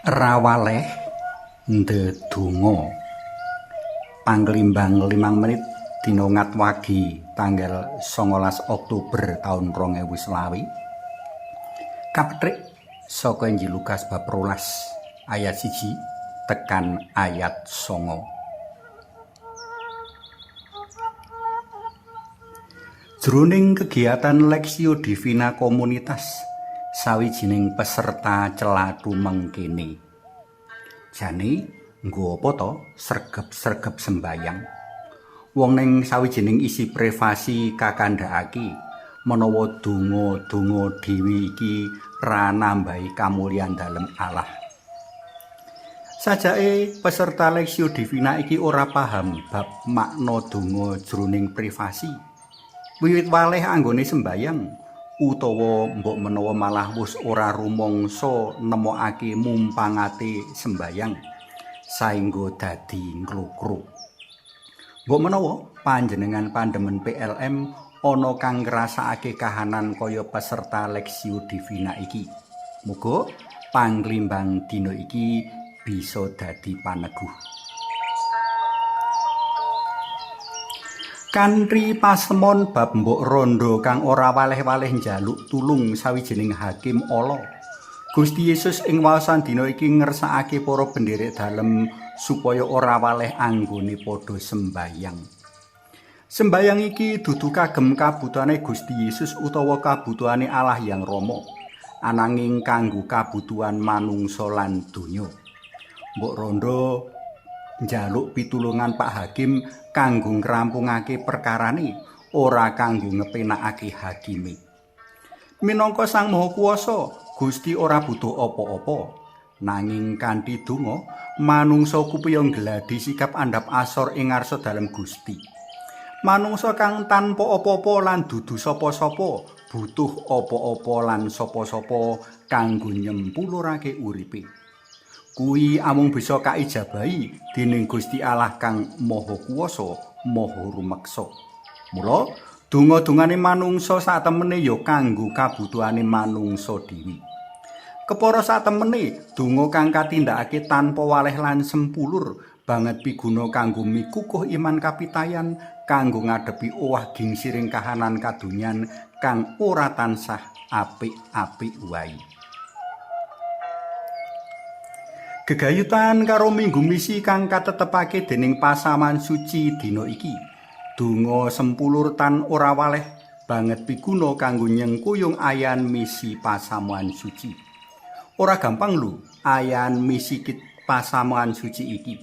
Rawaleh ndedonga. Panglimbang 5 menit dina Ngatwagi tanggal 19 Oktober taun 2020. Kapethik saka Injil Lukas bab 12 ayat 1 tekan ayat 9. Jroning kegiatan Lectio Divina komunitas, sawijining peserta celathu mengkene. Jane nggo apa to sregep-sregep sembayang? Wong ning sawijining isi privasi kakandhakake menawa donga-donga dhewe iki ra nambahi kamulyan dalem Allah. Sajake peserta Lectio Divina iki ora paham bab makna donga jroning privasi. Wiwit waleh anggone sembayang utawa mbok menawa malah wis ora rumangsa nemokake mumpangate sembayang saengga dadi nglukru. Mbok menawa panjenengan pandemen PLM ana kang ngrasakake kahanan kaya peserta Lectio Divina iki. Muga panglimbang dina iki bisa dadi paneguh. Kanthi pasemon bab mbok rondo kang ora waleh-waleh njaluk tulung sawijining hakim ala, Gusti Yesus ing waosan dina iki ngersakake para penderek dalem supaya ora waleh anggone padha sembayang. Sembayang iki dudu kagem kabutuhane Gusti Yesus utawa kabutuhane Allah Yang Rama, ananging kanggo kabutuhan manungsa lan donya. Mbok rondo njaluk pitulungan Pak Hakim kanggo ngrampungake perkarane, ora kanggo ngepenakake hakime. Minangka Sang Maha Kuwasa, Gusti ora butuh apa-apa. Nanging kanthi donga, manungsa kupiya nggladi sikap andhap asor ing ngarsa dalem Gusti. Manungsa kang tanpa apa-apa lan dudu sapa-sapa, butuh apa-apa lan sapa-sapa kanggo nyempulurake uripe. Kuwi amung bisa kaijabahi dening Gusti Allah kang Maha Kuwasa, Maha Rumeksa. Mula donga-dongane manungsa satemene ya kanggo kabutuhane manungsa dhewe. Kepara satemene donga kang katindakake tanpa waleh lan sempulur banget piguna kanggo mikukuh iman kapitayan kanggo ngadepi owah gingsiring kahanan kadonyan kang ora tansah apik-apik wae. Gegayutan karo minggu misi kang katetepake dening pasaman suci dina iki, donga sempulur tan ora waleh banget piguna kanggo nyengkuyung ayan misi pasamuan suci. Ora gampang lho ayan misi pasamuan suci iki.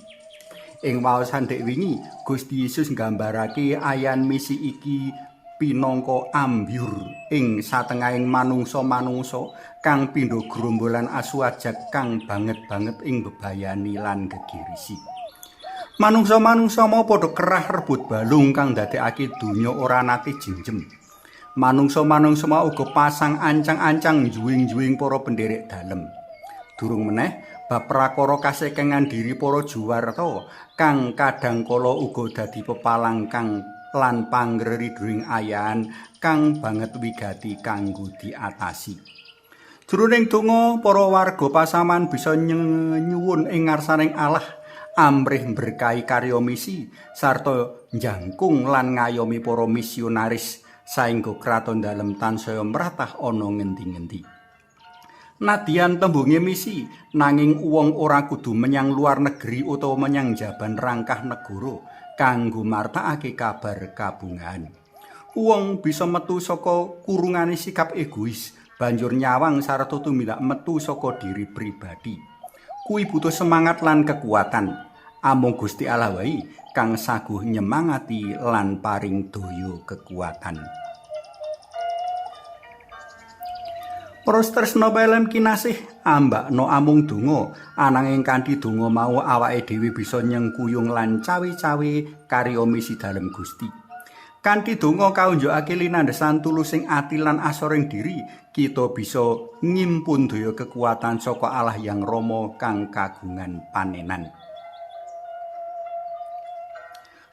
Ing waosan dek wingi, Gusti Yesus nggambarake ayan misi iki pinangka ambyur ing satengahing manungsa-manungsa kang pindha grombolan asu ajag kang banget-banget ing bebayani lan gegirisi. Manungsa-manungsa mau padha kerah rebut balung kang ndadekake donya ora nate jenjem. Manungsa-manungsa mau uga pasang ancang-ancang njuwing-njuwing para penderek dalem. Durung meneh bab prakara kasekengan diri para juwarta kang kadang kala uga dadi pepalang kang lan pangreriduing ayahan kang banget wigati kanggo diatasi. Jroning donga para warga pasaman bisa nyuwun ing ngarsaning Allah amrih berkahi karya misi sarta njangkung lan ngayomi para misionaris saengga kraton dalem tansaya mratah ana ngendi-ngendi. Nadyan tembunge misi, nanging wong ora kudu menyang luar negeri utawa menyang jaban rangkah negara kanggo martakake kabar kabungahan. Wong bisa metu saka kurungane sikap egois, banjur nyawang sarta tumindak metu saka diri pribadi. Kuwi butuh semangat lan kekuatan. Amung Gusti Allah wae kang saguh nyemangati lan paring daya kekuatan. Para tresna PLM kinasih, ambakno amung donga, ananging kanthi donga mau awake dhewe bisa nyengkuyung lan cawe-cawe karya misi dalem Gusti. Kanthi donga kaunjukake linandhesan tulusing ati lan asoring diri, kita bisa ngimpun daya kekuatan saka Allah Yang Rama kang kagungan panenan.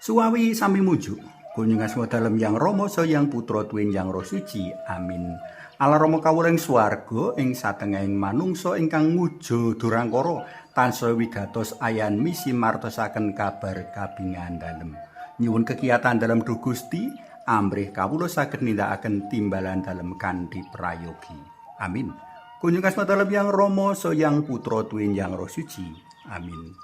Suwawi sami mujuk, kunjung asma dalem Yang Rama Sang Yang Putra tuwin Yang Roh Suci. Amin. Allah Rama kawula ing swarga, ing satengahing manungsa ingkang ngujo durangkara tansaya wigatos ayan misi martosaken kabar kabingahan dalem. Nyuwun kekiyatan dalem Duh Gusti, amrih kawula saged nindakaken timbalan dalem kanthi prayogi. Amin. Kunjung asma dalem Yang Rama, Yang Putra tuwin Yang Roh Suci. Amin.